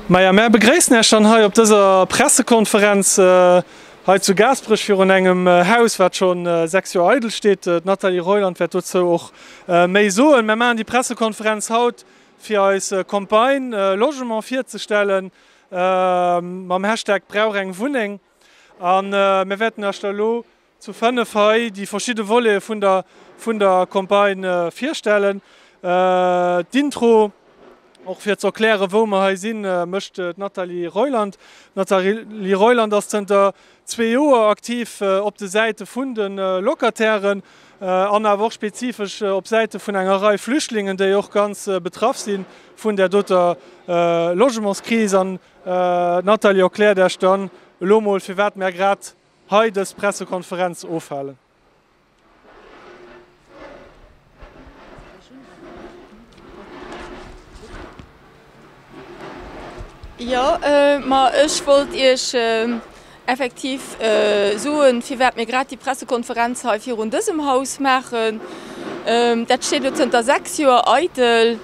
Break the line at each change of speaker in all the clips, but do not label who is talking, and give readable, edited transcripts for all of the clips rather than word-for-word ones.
Maja, mär begréissen Äech dann hei op dëser Pressekonferenz hei zu Gaasperech virun engem Haus, wat scho 6 Joer eidel steet. D'Nathalie Reuland wäert dozou och méi soen. Mär maachen déi Pressekonferenz haut, fir eis Campagne Logement virzestellen mam Hashtag Brauch eng Wunneng. A mir wäerten Iech da elo zu 5 hei déi verschidde Volete vun der vun der Campagne virstellen. D'Intro, och fir ze erklären, wou mer hei sinn, mécht d'Nathalie Reuland. D'Nathalie Reuland ass zënter zwee Joer aktiv op de Säite vun de Locatairen an awer och spezifesch op Säite vun enger Rei Flüchtlingen, déi och ganz betraff si vun där doter Logementskris. An d'Nathalie erkläert Iech dann elo mol, firwat mär grad hei dës Pressekonferenz ofhalen.
Jo, ma ech wollt Iech effektiv soen, firwat mir grad déi Pressekonferenz hei virun dësem Haus maachen. Dat steet elo zënter 6 Joer eidel.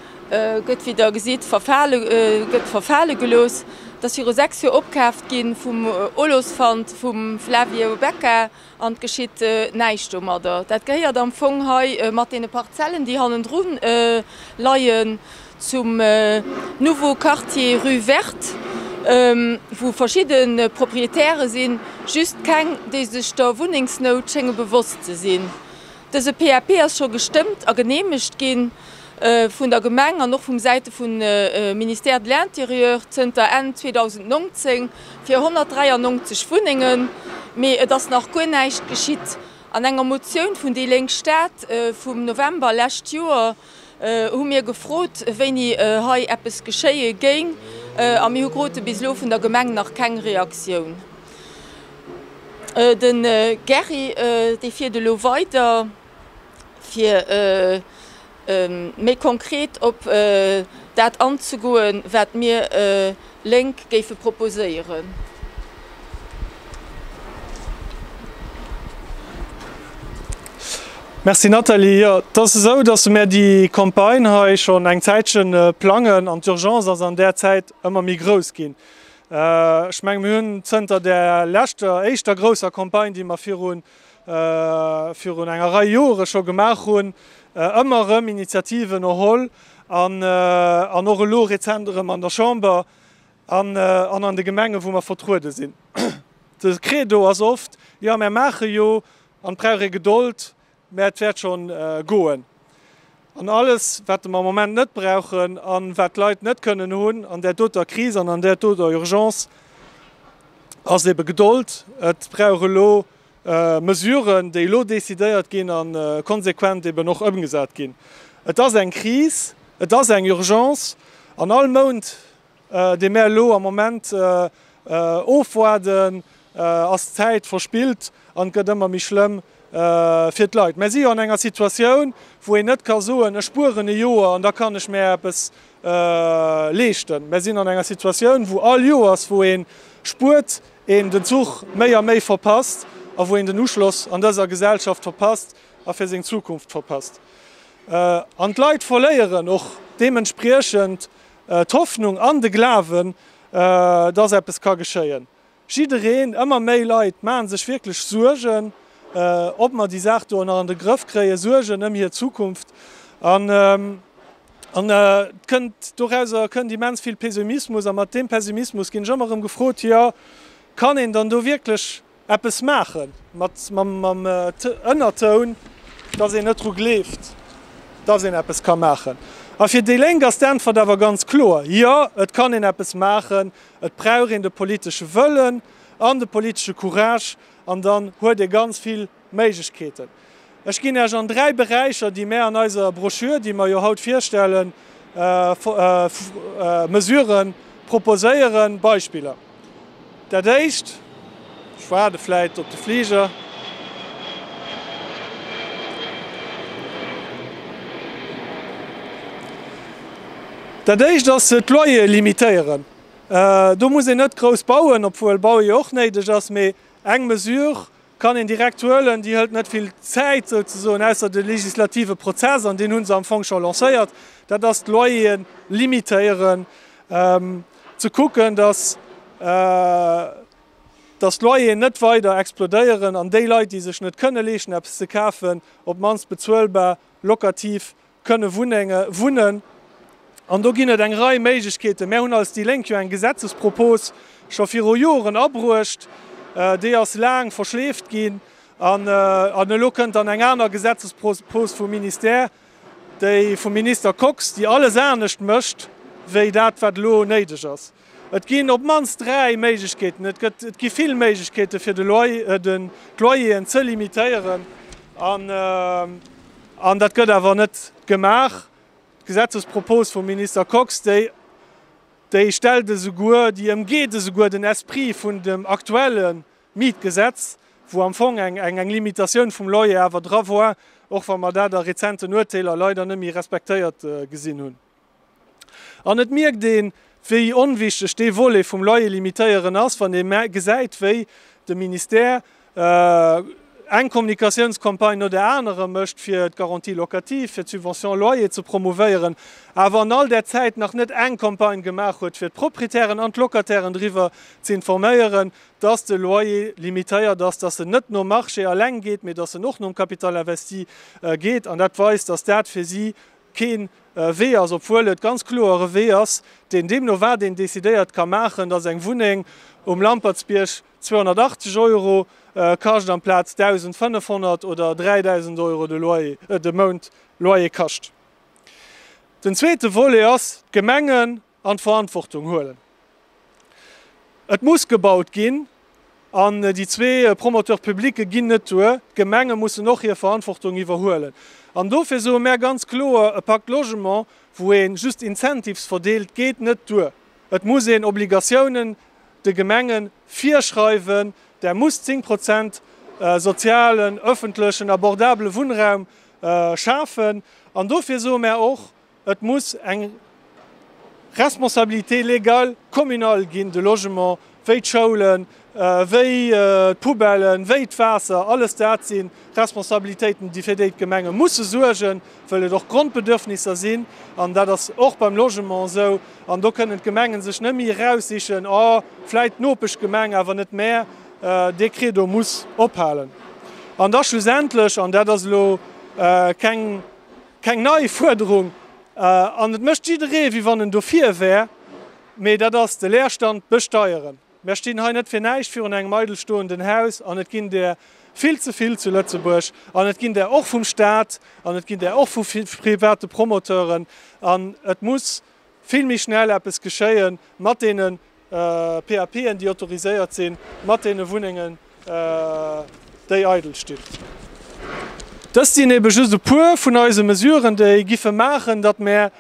Gëtt, wéi Der gesitt, verfale, gëtt verfale gelooss. Et ass viru 6 Joer opkaaft gi vum Olosfant vum Flavio Becca an et geschitt näischt domadder. Dat gehéiert am Fong hei mat deene Parzellen, déi hannendru leien, zum Nouveau Quartier Rue Verte, wou verschidde Proprietäre sinn, just keng, déi sech der Wunnengsnout schénge bewosst ze sinn. Dëse PAP ass scho gestëmmt a geneemegt gi vun der Gemeng an och vum Säite vum Ministère de l'Intérieur zënter Enn 2019 fir 193 Wunnengen, mee et ass nach guer näischt geschitt. An enger Motioun vun déi Lénk Stad vum November lescht Joer hu mir gefrot, wéini hei eppes geschéie géing a mir hu krute bis elo vun der Gemeng nach keng Reaktioun. De Gerry, dee fiert elo weider, fir méi konkret op dat anzegoen, wat mir Lénk géife proposéieren.
Merci Nathalie. Jo, et ass esou, datt mir déi Campagne hei schonn eng Zäitche plangen an d'Urgence ass an där Zäit ëmmer méi grouss ginn. Ech menge mir hunn zënter där leschter, éischter grousser Campagne, déi mer virun, virun enger Rei Jore scho gemaach hunn, ëmmer erëm Initiativen erholl an, an och elo rezent erëm an der Chamber an, an an de Gemengen, wou mer vertruede sinn. De Credo ass oft, Jo, mer maache jo an et brauch ee Gedold, Mä et wäert schonn goen. An alles, wat mer am Moment net brauchen a wat d'Leit net kënnen hunn an där doter Kris an an där doter Urgence, ass ebe Gedold. Et brauch elo Mesuren, déi elo decidéiert ginn a konsequent eben och ëmgesat ginn. Et ass eng Kris, et ass eng Urgence an all Mount, dee mär elo am Moment ofwaarden, ass Zäit verspillt an et gëtt ëmmer méi schlëmm fir d'Leit. Mär si jo an enger Situatioun, wou een net ka soen, ech spueren e Joer an da kann ech mär eppes leeschten. Mär sinn an enger Situatioun, wou all Joers, wou ee spuert, een den Zuch méi a méi verpasst a wou een den Uschloss an dëser Gesellschaft verpasst a fir seng Zukunft verpasst. An d'Leit verléieren och deementspriechend D'Hoffnung an de Glawen, dass eppes ka geschéien. Jiddereen, ëmmer méi Leit maache sech wierklech Suergen, ob mer déi Saach do nach an de Grëff kréien, Suergen ëm hir Zukunft. An et kënnt, dorauser kënnt immens vill Pessimismus. A mat deem Pessimismus ginn ech ëmmer erëm gefrot, jo, kann een dann do wierklech Eppes maachen, mat mam Ënnertoun, dass een net dru gleeft, dass een eppes ka maachen. A fir déi Lénk ass d'Äntwert awer ganz kloer, Jo, et kann een eppes maachen. Et brauch een de politesche Wëllen an de politesche Courage an dann huet ee ganz vill Méiglechkeeten. Ech ginn Iech an 3 Beräicher, déi mär an eiser Broschür, déi mer jo haut virstellen, Mesuren proposéieren, Beispiller. Dat éischt, ech waarde vläit op de Fliger. Dat éischt ass d'Loyere limitéieren. Do muss een net grouss bauen, obwuel baue jo och néideg ass, mee eng Mesure kann een direkt huelen, déi hëlt net vill Zäit souzesoen, ausser de legislative Prozess, an deen hu se am Fong scho lancéiert, dat ass d'Loyeren limitéieren. ze kucken, dass dass d'Loyeren net weider explodéieren an déi Leit, déi sech net kënne leeschten eppes ze kafen, op d'mannst bezuelbar lokativ kënne Wunnenge wunnen. An do ginn et eng Rei Méiglechkeeten. Mär hunn als déi Lénk jo eng Gesetzespropos scho viru Joren abruecht. Déi ass laang verschleeft ginn. An elo kënnt dann eng aner Gesetzespropos vum Ministère, déi vum Minister Kox, déi alles anescht mécht wéi dat, wat elo néideg ass. Et ginn op d'mannst 3 Méiglechkeeten, et gëtt, et gi vill Méiglechkeete fir de Loyer, den, d'Loyeren ze limitéieren an, an dat gëtt awer net gemaach. D'Gesetzespropos vum Minister Kox, déi, déi stellt esouguer, déi ëmgeet esouguer den Esprit vun dem aktuelle Mietgesetz, wou am Fong eng, eng, eng Limitatioun vum Loyer awer dra war, och wa mer dat a rezenten Urteeler leider net méi respektéiert gesinn hunn. An et mierkt een, wéi onwichteg dee Volet vum Loyer limitéieren ass, wann ee gesäit, wéi de Ministère eng Kommunikatiounscampagne no där anerer mécht, fir d'Garantie locative, fir d'Subvention loyer ze promouvéieren, awer an all där Zäit nach net eng Campagne gemaach huet, fir d'Proprietären an d'Locatairen driwwer ze informéieren, dass de Loyer limitéiert ass, dass en net nom Marché eleng geet, mee dass en och nom Capital investi geet. An dat weist, dass dat fir si kee Wee ass, obwuel et ganz kloer e Wee ass, deen deemno wat een decidéiert ka maachen, dass eng Wunneng um Lampertsbierg 280 Euro kascht amplaz 1.500 oder 3.000 Euro de Loyer, de Mount Loyer kascht. Den zweete Volet ass, d'Gemengen an d'Verantwortung huelen. Et muss gebaut ginn an déi zwee Promoteurs publics ginn net duer. D'Gemenge mussen och hir Verantwortung iwwerhuelen. An dofir soe mär ganz kloer, e Pacte Logement, wou ee just Incentives verdeelt, geet net duer. Et muss een Obligatiounen de Gemenge virschreiwen, Der musst 10 Prozent sozialen, öffentlechen, abordabele Wunnraum schafen. An dofir soe mär och, Et muss eng Responsabilité légale communale ginn, de Logement, wéi d'Schoulen, wéi d'Poubellen, wéi d'Waasser, alles dat si Responsabilitéiten, déi fir déi d'Gemenge musse suergen, wëll et och Grondbedürfnisser sinn. An dat ass och beim Logement esou. An do kënnen d'Gemengen sech net méi eraussichen, oh, vläit d'Nopeschgemeng, awer net mär. Dee Credo muss ophalen. An da schlussendlech, an dat ass elo keng, Keng nei Fuerderung, an et mécht jidderee wéi wann en dofir wär, mee dat ass de Leerstand besteieren. Mär stinn hei net fir näischt virun engem eidelstoenden Haus, an et ginn där vill ze vill zu Lëtzebuerg, an et ginn där och vum Staat, an et ginn där och vu private Promoteuren, an et muss vill méi schnell eppes geschéie mat deene PAPen, déi autoriséiert sinn, mat deene Wunnengen, déi eidel stinn. Dëst sinn ebe just e puer vun eise Mesuren, déi giffe maachen, datt mär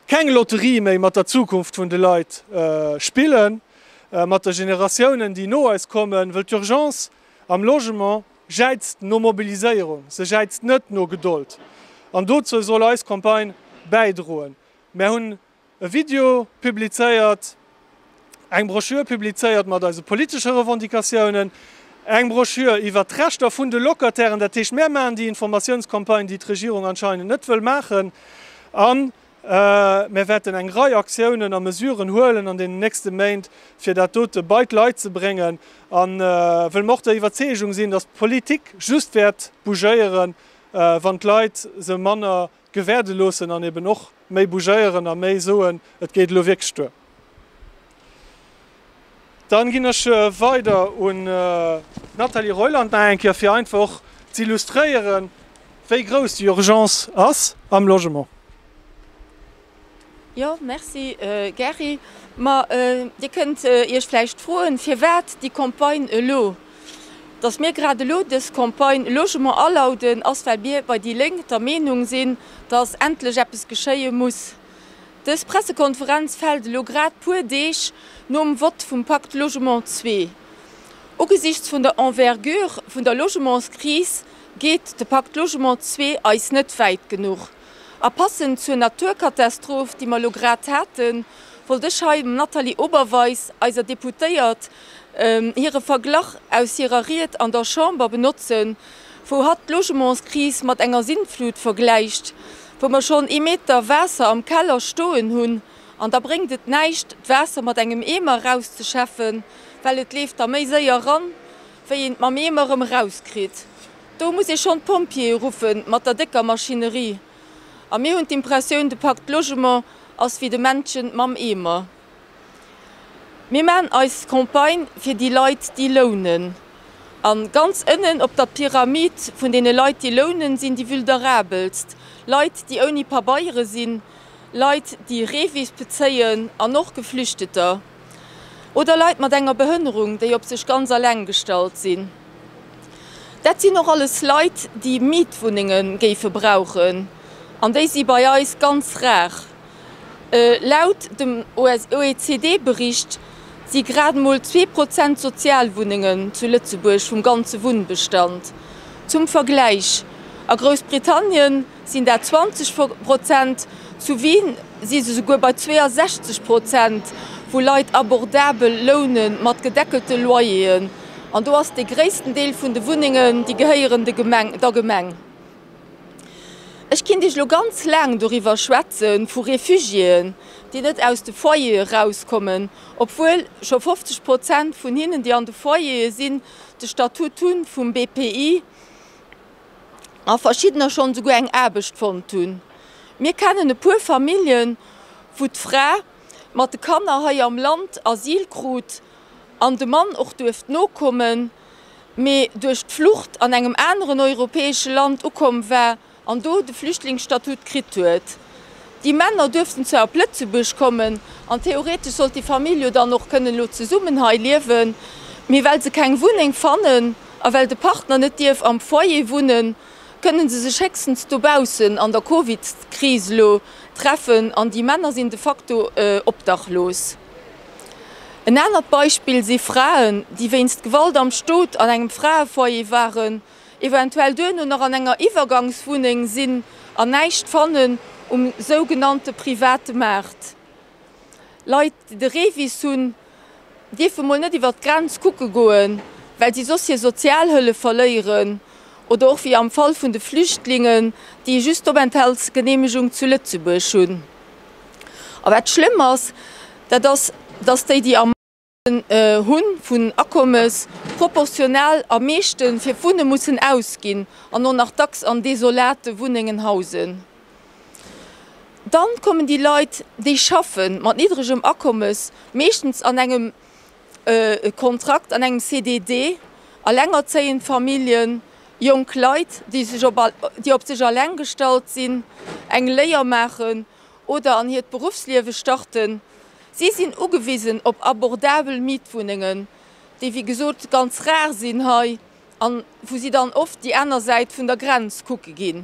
keng Lotterie méi mat der Zukunft vun de Leit spillen, mat de Generatiounen, déi no eis kommen, wëll d'Urgence am Logement jäizt no Mobiliséierung, se jäizt net no Gedold. An dozou soll eis Campagne bäidroen. Mär hunn e Video publizéiert, eng Broschür publizéiert mat eise politesche Revendicatiounen, eng Broschür iwwert d'Rechter vun de Locatairen, dat heescht, mär maachen déi Informatiounscampagne, déi d'Regierung anscheinend net wëll maachen, a mär wäerten eng Rei Aktiounen a Mesuren huelen an deenen nächste Méint, fir dat dote bei d'Leit ze bréngen, a wëll mer och der Iwwerzeegung sinn, datt d'Politik just wäert bougéieren, wann d'Leit se manner gewäerde loossen an eben och méi bougéieren a méi soen, et geet elo wierklech duer. Dann ginn ech weider un d'Nathalie Reuland nach eng Kéier, fir einfach och z'illustréieren, wéi grouss déi Urgence ass am Logement.
Jo, merci Gerry. Ma Dir kënnt Iech vläicht froen, firwat déi Campagne elo? Datt mir grad elo dës Campagne Logement alauden, ass well mir bei déi Lénk der Meenung sinn, datt endlech eppes geschéie muss. Dës Pressekonferenz fält elo grad puer Deeg nom Vott vum Pacte Logement ii. Ugesiichts vun der Envergure vun der Logementskris geet de Pacte Logement ii eis net wäit genuch. A passend zur Naturkatastroph, déi mer elo grad haten, wollt ech hei dem Nathalie Oberweis, eiser Deputéiert, hire Verglach aus hirer Ried an der Chamber benotzen, wou hatt d'Logementskris mat enger Sintflut vergläicht, wou mer schonn ee Meter Waasser am Keller stoen hunn. An da bréngt et näischt, d'Waasser mat engem Eemer erauszeschäffen, well et leeft da méi séier eran, wéi een et mam Eemer erëm erauskritt. Do muss ee schonn d'Pompjeeë ruffen, mat der décker Maschinerie. A mir hunn d'Impressioun, de Pacte Logement ass wéi de Männchen mam Eemer. Mir maachen eis Campagne fir déi Leit, déi lounen. A ganz ënnen op der Pyramid vun deene Leit, déi lounen, sinn déi vulderabelst, Leit, déi ouni Pabeiere sinn, Leit, déi REVIS bezéien an och Geflüchteter oder Leit mat enger Behënnerung, déi op sech ganz eleng gestallt sinn. Dat sinn och alles Leit, déi Mietwunnenge géife brauchen, an déi si bei eis ganz rar. Laut dem OECD-Bericht si grad emol 2 Prozent Sozialwunnengen zu Lëtzebuerg vum ganze Wunnbestand. Zum Vergläich, A Groussbritannien sinn dat 20 Prozent, zu Wien si se souguer bei 62 Prozent, wou Leit abordabel loune mat gedeckelte Loyeren. An do ass dee gréissten Deel vun de Wunnengen, déi gehéieren de Gemeng, der Gemeng. Ech kinnt Iech elo ganz laang doriwwer schwätze vu Refugiéen, déi net aus de Foyere erauskommen, obwuel scho 50 Prozent vun hinnen, déi an de Foyere sinn, de Statut hu vum BPI. A verschiddener schonn esouguer eng Aarbecht fonnt hunn. Mir kennen e puer Familljen, wou d'Fra mat de Kanner hei am Land Asyl krut an de Mann och duerft nokommen, mee duerch d'Flucht an engem aneren europäesche Land ukomm war an do de Flüchtlingsstatut kritt huet. Déi Männer duerften zwar op Lëtzebuerg kommen an theoretesch sollt déi Famill jo dann och kënnen elo zesummen hei liewen, mee well se keng Wunneng fannen a well de Partner net dierf am Foyer wunnen, kënnen se sech héchstens dobaussen an der Covid-Kris elo treffen an déi Männer sinn de facto obdachlos. En anert Beispill si Fraen, déi wéinst Gewalt am Stot an engem Fraefoyer waren, eventuell duerno nach an enger Iwwergangswunneng sinn an näischt fannen um sougenannte private Maart. Leit, déi de REVIS hunn, dierfe mol net iwwer d'Grenz kucke goen, well si soss hir Sozialhëllef verléieren, oder och wéi am Fall vun de Flüchtlingen, déi just d'Openthaltsgeneemegung zu Lëtzebuerg hunn. A wat schlëmm ass, dat ass, dass déi, déi am. Hunn vun Akommes proportional am meeschten fir d'Wunne mussen ausginn an och nach dacks an desolate Wunnengen hausen. Dann kommen déi Leit, déi schaffen, mat niddregem Akommes, meeschtens an engem Kontrakt, an engem CDD, allengerzéiend Familljen, jonk Leit, déi sech op déi op sech alleng gestallt sinn, eng Léier maachen oder an hiert Beruffsliewe starten. Si sinn ugewisen op abordabel Mietwunnengen, déi wéi gesot ganz rar sinn hei an wou si dann oft déi aner Säit vun der Grenz kucke ginn.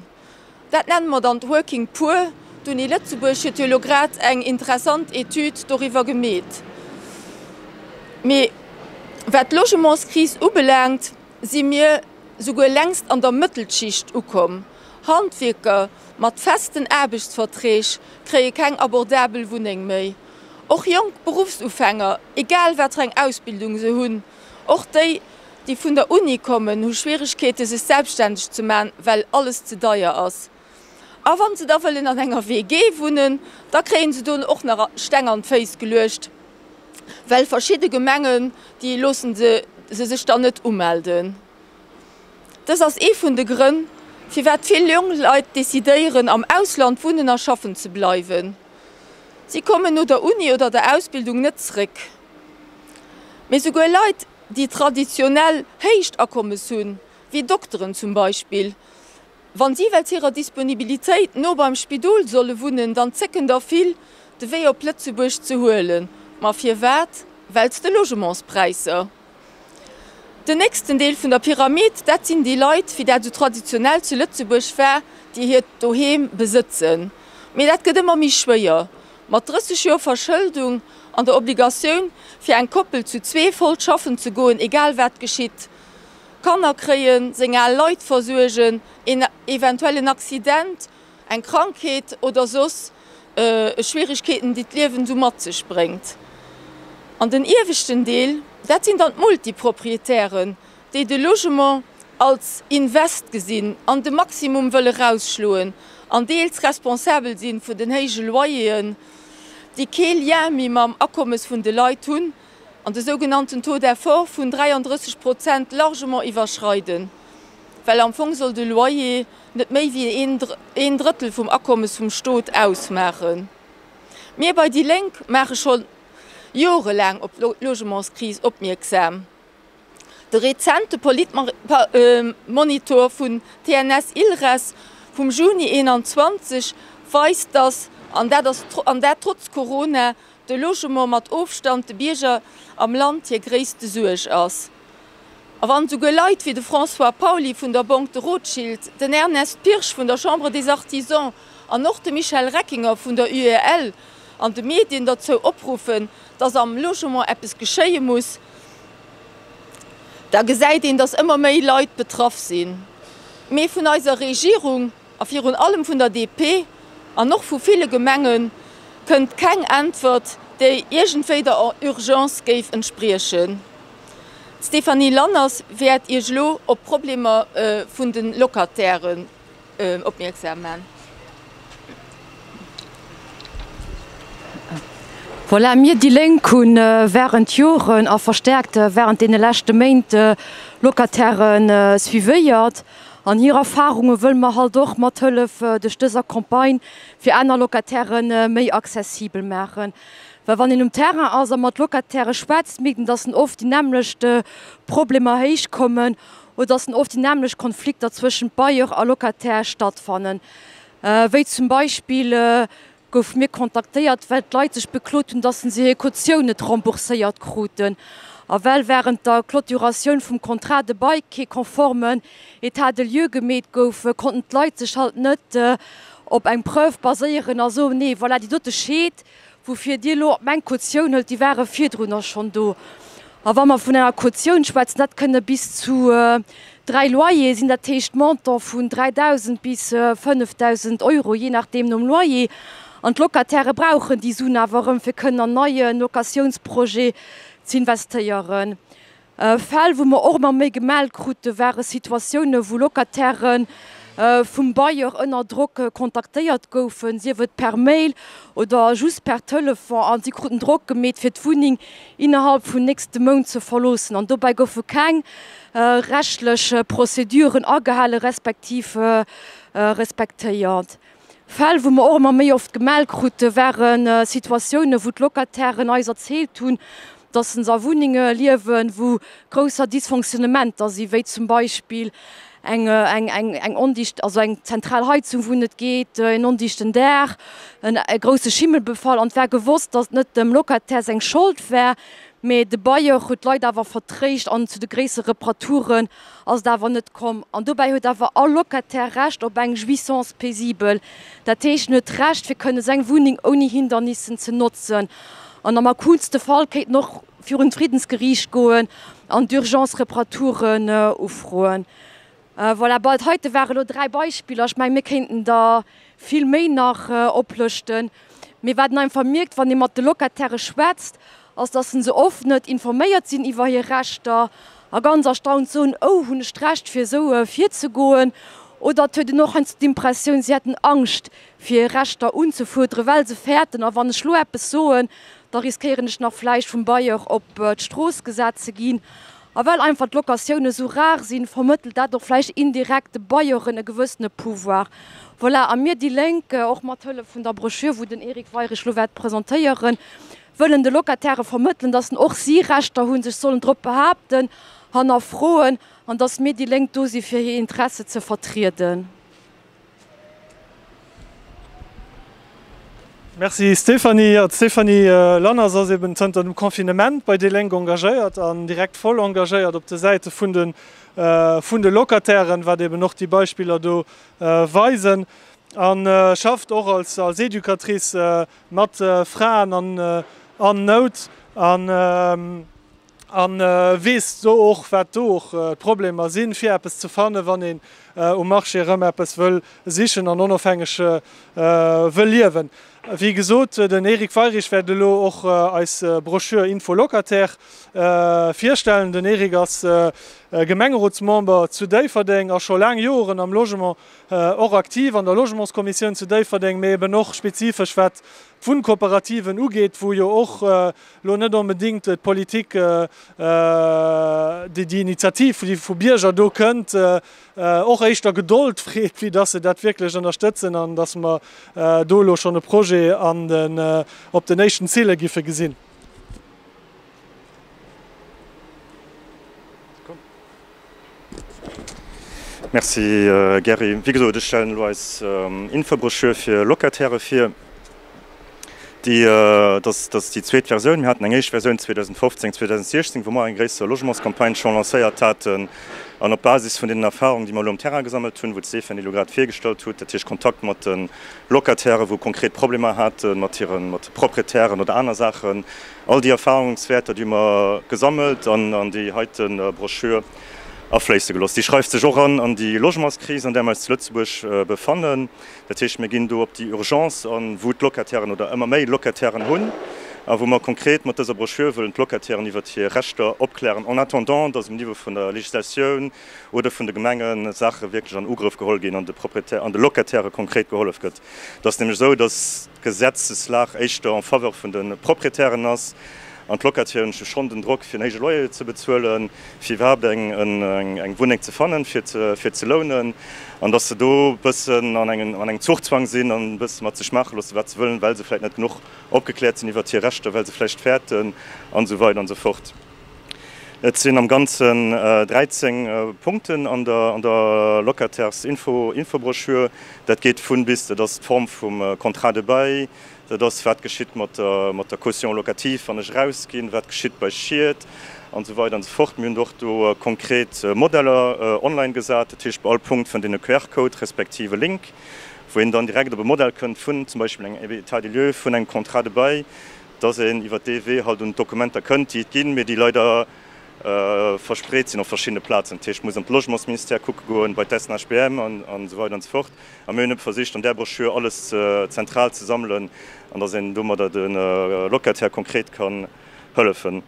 Dat nenne mer dann d'Working Poor. D'Uni Lëtzebuerg huet jo elo grad eng interessant Etüd doriwwer gemeet. Mee wat d'Logementskris ubelaangt, si mir souguer längst an der Mëttelschicht ukomm. Handwierker mat festen Aarbechtsverträg kréie keng abordabel Wunneng méi. Och jonk Beruffsufänger, egal wat fir eng Ausbildung se hunn, och déi, déi vun der Uni kommen, hu Schwieregkeete sech selbststänneg ze man, well alles ze deier ass. A wann se da wëllen an enger WG wunnen, da kréie se do och nach Steng an d'Féiss geluecht, well verschidde Gemengen, déi loosse se sech dann net umelden. Dës ass ee vun de Grënn, firwat vill jonk Leit decidéieren, am Ausland wunnen a schaffen ze bleiwen. Si kommen no der Uni oder der Ausbildung net zréck. Mee souguer Leit, déi traditionell héicht Akommes hunn, wéi Dokteren zum Beispill, wann si wéinst hirer Disponibilitéit no beim Spidol solle wunnen, dann zécken der vill, de Wee op Lëtzebuerg ze huelen. Ma firwat? Wéinst de Logementspräisser. Den nächsten Deel vun der Pyramid, dat sinn déi Leit, wéi dat esou traditionell zu Lëtzebuerg war, déi hiert Doheem besëtzen. Mee dat gëtt ëmmer méi schwéier. Mat 30 Joer Verschëldung an der Obligatioun, fir eng Koppel zu zwee voll schaffen ze goen, egal wat geschitt, Kanner kréien, seng al Leit versuergen, een eventuellen Accident, eng Krankheet oder soss Schwierigkeeten, déi d'Liewen esou mat sech bréngt. An den ieweschten Deel, dat sinn dann d'Multiproprietären, déi de Logement als Invest gesinn an de Maximum wëlle rausschloen an deels responsabel si vun den héije Loyeren. déi kee Lien méi mam Akommes vun de Leit hunn an de sougenannten Taux d'effort vun 33 Prozent largement iwwerschreiden, well am Fong soll de Loyer net méi wéi een Drëttel vum Akommes vum Stot ausmaachen. Mir bei déi Lénk maache scho jorelaang op d'Logementskris opmierksam. De rezente Politmonitor vun TNS-Ilres vum Juni 21 weist, datt, an dat trotz Corona, de Logement mat Ofstand de Bierger am Land hir gréisste Suerg ass. A wann esouguer Leit wéi de François Pauly vun der Banque de Rothschild, den Ernest Pirsch vun der Chambre des Artisans an och de Michel Reckinger vun der UEL an de Medien derzou opruffen, datt am Logement eppes geschéie muss, da gesäit een, datt ëmmer méi Leit betraff sinn. Mee vun eiser Regierung a virun allem vun der DP an och vu ville Gemenge kënnt keng Äntwert, déi iergendwéi der Urgence géif entspriechen. D'Stéphanie Lanners wäert Iech elo op d'Problemer vun de Locatairen opmierksam man.
Voilà, mir déi Lénk hu während Joren a verstärkt während deene leschte Méint Locataire suivéiert an hir Erfahrunge wëlle mer halt och mat Hëllef duerch dëser Campagne fir aner Locataire méi accessibel maachen. Well wann een um Terrain ass a mat Locataire schwätzt, mierkt een, dass en oft déi nämmlecht Problemer héichkommen oder dass en oft déi nämmlecht Konflikter zwëschent Bailleur a Locataire stattfannen. Wéi zum Beispill goufe mir kontaktéiert, well d'Leit sech beklot hunn, dass se hir Kautioun net rembourséiert kruten a well wärend der Clôturatioun vum Contrat de bail kee konformen État de lieu gemeet gouf, konnten d'Leit sech halt net op eng Preuve baséieren a soen, nee voilà, déi dote Scheed, Woufir Dir elo op meng Kautioun hëlt, déi ware virdrunner schonn do. A wa mer vun enger Kautioun schwätzen, dat kënne bis zu 3 Loyere sinn, dat heescht Montant vun 3.000 bis 5.000 Euro, jee nachdeem nom Loyer. An d'Locatairë brauchen déi Suen awer erëm, fir kënnen an neie Locatiounsprojet z'investéieren. Fäll, wou mer och ëmmer méi gemellt krute, ware Situatioune wou Locatairë vum Bailleur ënner Drock kontaktéiert goufen, sief et per Mail oder just per Telefon, a si kruten Drock gemeet fir d'Wunneng innerhalb vun nächste Mount ze verloossen. An dobäi goufe keng rechtlech Prozeduren agehale respektiv respektéiert. Fäll, wou mer och ëmmer méi oft gemellt krute, ware Situatioune wou d'Locatairen eis erzielt hunn, dass se a Wunnenge liewen, wou grousser Dysfonctionnementer sinn, wéi zum Beispill eng, eng, eng, eng ondicht, also eng zentral Heizung, wou net geet, en ondichten Daach, en e grousse Schimmelbefall. An et war gewosst, dass et net dem Locataire seng Schold war, mä de Bailleur huet d'Leit awer vertréischt an zu de gréissere Reparaturen ass et awer net komm. An dobäi huet awer all Locataire Recht op eng Jouissance paisible, dat heescht, en huet d'Recht, fir kënne seng Wunneng ouni Hindernissen ze notzen. An am akutste Fall kéint en och virun d'Friddensgeriicht goen an d'Urgence-Reparaturen ufroen. Voilà, bon, dat heite ware elo 3 Beispiller. Ech mengen, mir kéinten der vill méi nach oplëschten. Mee wat een einfach mierkt, wann ee mat de Locatairë schwätzt, ass, dass se oft net informéiert sinn iwwer hir Rechter a ganz erstaunt soen, Oh, hunn ech d'Recht, fir esou virzegoen? Oder et huet een och heiansdo d'Impressioun, si hätten Angscht, fir hir Rechter unzefuerderen, well se fäerten, a wann ech lo eppes soen, da riskéieren ech nach vläicht vum Bailleur op d'Strooss gesat ze ginn. A well einfach d'Locatioune sou rar sinn, vermëttelt dat och vläicht indirekt de Bailleuren e gewëssene Pouvoir. Voilà, a mir, déi Lénk, och mat Hëllef vun der Broschür, wou den Eric Weirich lo wäert presentéieren, wëllen de Locatairë vermëttelen, dass och si Rechter hunn, sech sollen drop behaapten, hannerfroen, an dass mir, déi Lénk, do si fir hir Interesse ze vertrieden.
Merci Stéphanie. Jo, d'Stéphanie Lanners ass eben zënter dem Confinement bei déi Lénk engagéiert an direkt voll engagéiert op de Säite vun de vun de Locatairen, wat eben och déi Beispiller do weisen, a schafft och als als Educatrice mat Fraen an an Nout an A weess do och, wat do och d'Problemer sinn, fir eppes ze fannen, wann een um Marché erëm eppes wëll sichen an onofhängeg wëll liewen. Wéi gesot, den Eric Weirich wäert elo och eis Broschür Info Locataire virstellen. Den Eric ass. Gemengerotsmember zu Déifferdeng a scho laang Joren am Logement och aktiv an der Logementskommissioun zu Déifferdeng, mee eben och spezifesch wat d'Wunnkooperativen ugeet, wou jo och elo net onbedéngt d'Politik, déi Initiativ, déi vu Bierger do kënnt, och éischter Gedold freet, wéi dass se dat wierklech ënnerstëtzen an dass mer do elo schonn e Projet an den, op den éischten Zille giffe gesinn.
Merci Gerry. Wéi gesot, ech stellen elo eis Infobroschür fir Locatairë vir. Déi, dat ass déi zweet Versioun. Mir haten eng éischt Versioun 2015, 2016, wou mer eng gréisser Logementscampagne scho lancéiert haten. An op Basis vun deenen Erfahrungen, déi mer elo um Terrain gesammelt hunn, wou d'Stéphanie elo grad virgestallt hutt, dat heescht Kontakt mat de Locatairen, wou konkret Problemer hate mat hire mat de Proprietären oder aner Saachen, all déi Erfahrungswäerter, déi hu mer gesammelt an an déi heite Broschür afléisse gelooss. Déi schreift sech och an an déi Logementskris, an där mer eis zu Lëtzebuerg befannen. Dat heescht, mir ginn do op déi Urgence an, wou d'Locatairen oder ëmmer méi Locatairen hunn a wou mer konkret mat dëser Broschür wëllen d'Locatairen iwwert hir Rechter opklären, en attendant, dass um Niveau vun der Législatioun oder vun de Gemenge Saache wierklech an Ugrëff geholl ginn an de Propriétaire, an de Locatairë konkret gehollef gëtt. Et ass nämlech esou, dass d'Gesetzeslag éischter en faveur vun de Propriétairen ass an d'Locatairen hu schonn den Drock fir en héije Loyer ze bezuelen, fir iwwerhaapt eng Wunneng ze fannen, fir ze lounen, an dass se do e bëssen an engem Zuchzwang sinn an e bësse mat sech maache loosse wat se wëllen, well se vläicht net genuch opgekläert sinn iwwert hir Rechter, well se vläicht fäerten an esou weider an esou fort. Et sinn am Ganzen 13 Punkten an der Locataires-Info-Broschür. Dat geet vun bis, dat ass d'Form vum Contrat de bail, Dat ass, wat geschitt mat der Caution locative, wann ech erausginn, wat geschitt bei Schied an esou weider an esou fort. Mir hunn och do konkret Modeller online gesat. Dat heescht, bei all Punkt fënnt een e QR-Code respektiv e Link, wou een dann direkt op e Modell kënnt vun zum Beispill engem État des lieux, vun engem Contrat de bail, dass een iwwer dee Wee halt un d'Dokumenter kënnt, déi et ginn, mee déi leider verspreet sinn op verschiddene Plazen. Dat heescht, muss an d'Logementsministère kucke goen, bei d'SNHBM an esou weider an esou fort. A mir hunn ebe versicht, an där Broschür alles zentral ze sammelen an dass een domadder de Locataire konkret kann hëllefen.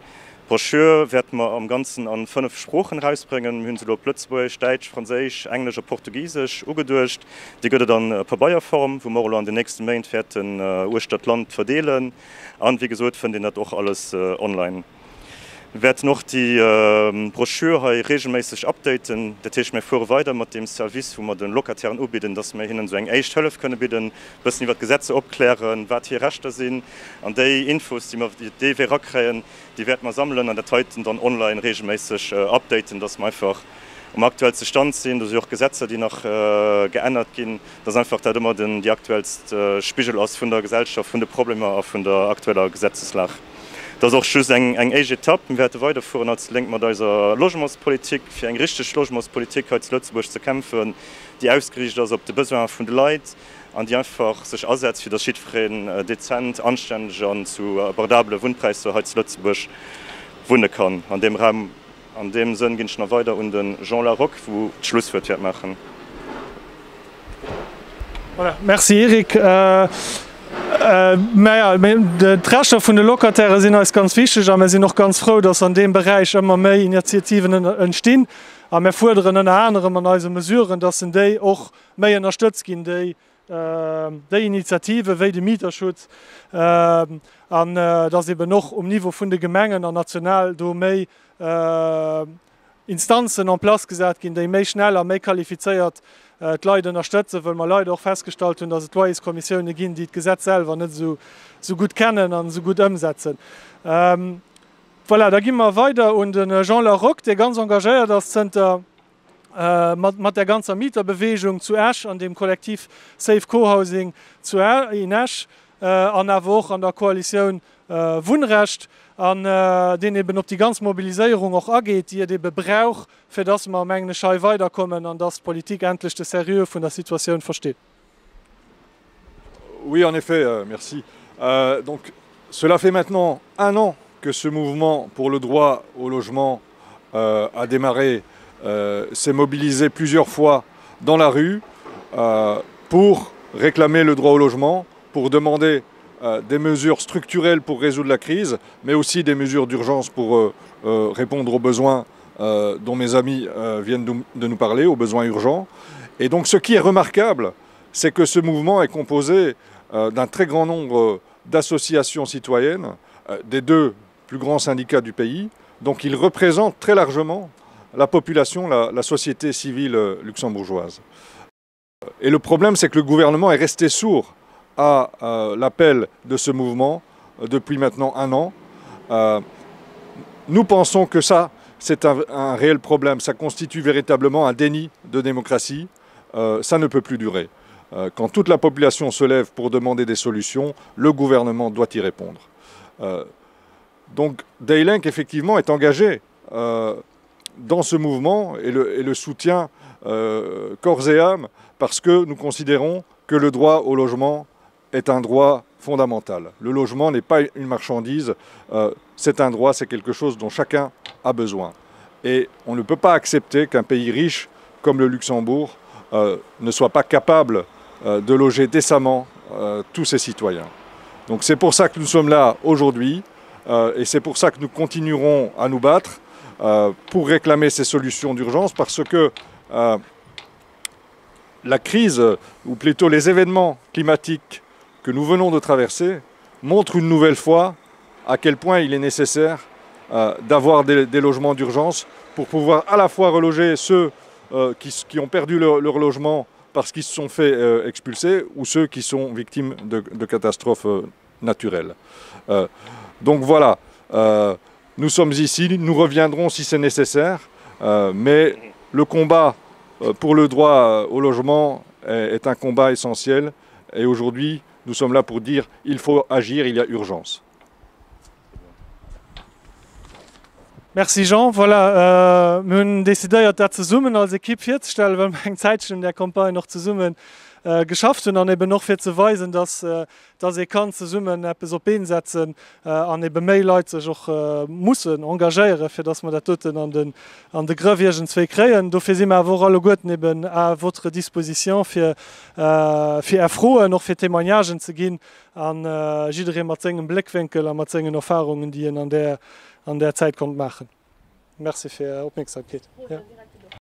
D'Broschür wäerte mer am Ganzen a 5 Sproochen erausbréngen. Mir hu se elo op Lëtzebuergesch, Däitsch, Franséisch, Englesch a Portugisesch ugeduecht. Déi gëtt et a Pabeierform, wou mer och elo an den nächste Méint wäerten uechter d'Land verdeelen. An, wéi gesot, fënnt een dat och alles online. Mir wäerten och déi Broschür hei reegelméisseg updaten. Dat heescht, mir fuere weider mat deem Service, wou mer de Locatairen ubidden, dass mir hinnen esou eng éischt Hëllef kënne bidden, e bëssen iwwer d'Gesetzer opklären, wat hir Rechter sinn. An déi Infos, déi mer iwwer dee Wee erakréien, déi wäerte mer sammelen an dat heiten dann online reegelméisseg updaten, dass mer einfach um aktuellste Stand sinn. Do si och Gesetzer, déi nach geännert ginn, dass einfach dat ëmmer den, déi aktuellst Spigel ass vun der Gesellschaft, vun de Problemer a vun der aktueller Gesetzeslag. Dat ass och just eng éischt Etapp. Mir wäerte weiderfueren als Lénk mat eiser Logementspolitik, fir eng richteg Logementspolitik hei zu Lëtzebuerg ze kämpfen, déi ausgeriicht ass op de Besoin vun de Leit an déi einfach sech asetzt, fir datt jiddwereen dezent, anstänneg an zu abordabele Wunnpräisser hei zu Lëtzebuerg wunne kann. An deem Raum An deem Sënn ginn ech nach weider un de Jean Larocque, wou d'Schlusswuert wäert maachen.
Voilà, merci Eric. Naja, d'Rechter vun de Locatairë sinn eis ganz wichteg a mir sinn och ganz frou, dass an deem Beräich ëmmer méi Initiativen entstinn. A mir fuerderen ënner anerem an eise Mesuren, dass en déi och méi ënnerstëtzt ginn, déi déi Initiative wéi de Mieterschutz, an dass eben och um Niveau vun de Gemengen an national do méi Instanzen en place gesat ginn, déi méi schnell a méi qualifizéiert d'Leit ënnerstëtzen, wëll mer leider och festgestallt hunn, dass et Loyerskommissioune ginn, déi d'Gesetz selwer net esou gutt kennen an esou gutt ëmsetzen. Voilà, da gi mer weider un de Jean Larocque, dee ganz engagéiert ass zënter mat der ganzer Mieterbewegung zu Esch an dem Kollektiv Safe Cohousing zu in Esch an awer och an der Koalitioun Wunnrecht an deen eben op déi ganz Mobiliséierung och ageet, déi et ebe brauch, fir dass mer, mengen ech, hei weiderkommen an dass d'Politik endlech de Sérieux vun der Situatioun versteet.
Oui, en effet, euh, merci. Euh, donc, cela fait maintenant un an que ce mouvement pour le droit au logement euh, a démarré, euh, s'est mobilisé plusieurs fois dans la rue euh, pour réclamer le droit au logement, pour demander euh, des mesures structurelles pour résoudre la crise, mais aussi des mesures d'urgence pour euh, euh, répondre aux besoins. dont mes amis viennent de nous parler, aux besoins urgents. Et donc ce qui est remarquable, c'est que ce mouvement est composé d'un très grand nombre d'associations citoyennes, des deux plus grands syndicats du pays. Donc il représente très largement la population, la, la société civile luxembourgeoise. Et le problème, c'est que le gouvernement est resté sourd à euh, l'appel de ce mouvement euh, depuis maintenant un an. Euh, nous pensons que ça, c'est un, un réel problème. Ça constitue véritablement un déni de démocratie. Euh, ça ne peut plus durer. Euh, quand toute la population se lève pour demander des solutions, le gouvernement doit y répondre. Euh, donc Daylink, effectivement, est engagé euh, dans ce mouvement et le, et le soutient euh, corps et âme parce que nous considérons que le droit au logement est un droit fondamental. Le logement n'est pas une marchandise, euh, c'est un droit, c'est quelque chose dont chacun a besoin. Et on ne peut pas accepter qu'un pays riche comme le Luxembourg euh, ne soit pas capable euh, de loger décemment euh, tous ses citoyens. Donc c'est pour ça que nous sommes là aujourd'hui euh, et c'est pour ça que nous continuerons à nous battre euh, pour réclamer ces solutions d'urgence parce que euh, la crise ou plutôt les événements climatiques que nous venons de traverser montrent une nouvelle fois à quel point il est nécessaire euh, d'avoir des, des logements d'urgence pour pouvoir à la fois reloger ceux euh, qui, qui ont perdu leur, leur logement parce qu'ils se sont fait euh, expulser ou ceux qui sont victimes de, de catastrophes euh, naturelles. Euh, donc voilà, euh, nous sommes ici, nous reviendrons si c'est nécessaire, euh, mais le combat euh, pour le droit euh, au logement est, est un combat essentiel et aujourd'hui nous sommes là pour dire il faut agir, il y a urgence.
Merci Jean. Voilà, mir hunn decidéiert dat zesummen als Ekipp virzestellen, well mer eng Zäitchen un där Campagne och zesumme geschafft hunn an eben och fir ze weisen, dass dass ee kann zesummen eppes op d'Been setzen an ebe méi Leit sech och mussen engagéieren, fir dass mer dat doten an den an de Grëff iergendswéi kréien. Dofir si mer awer och alleguerten eben à votre disposition fir fir Är Froen, och fir Témoignagen ze ginn a jidderee mat sengem Bléckwénkel a mat sengen Erfahrungen, déi en an där an där Zäit konnt maachen. Merci fir Är Opmierksamkeet.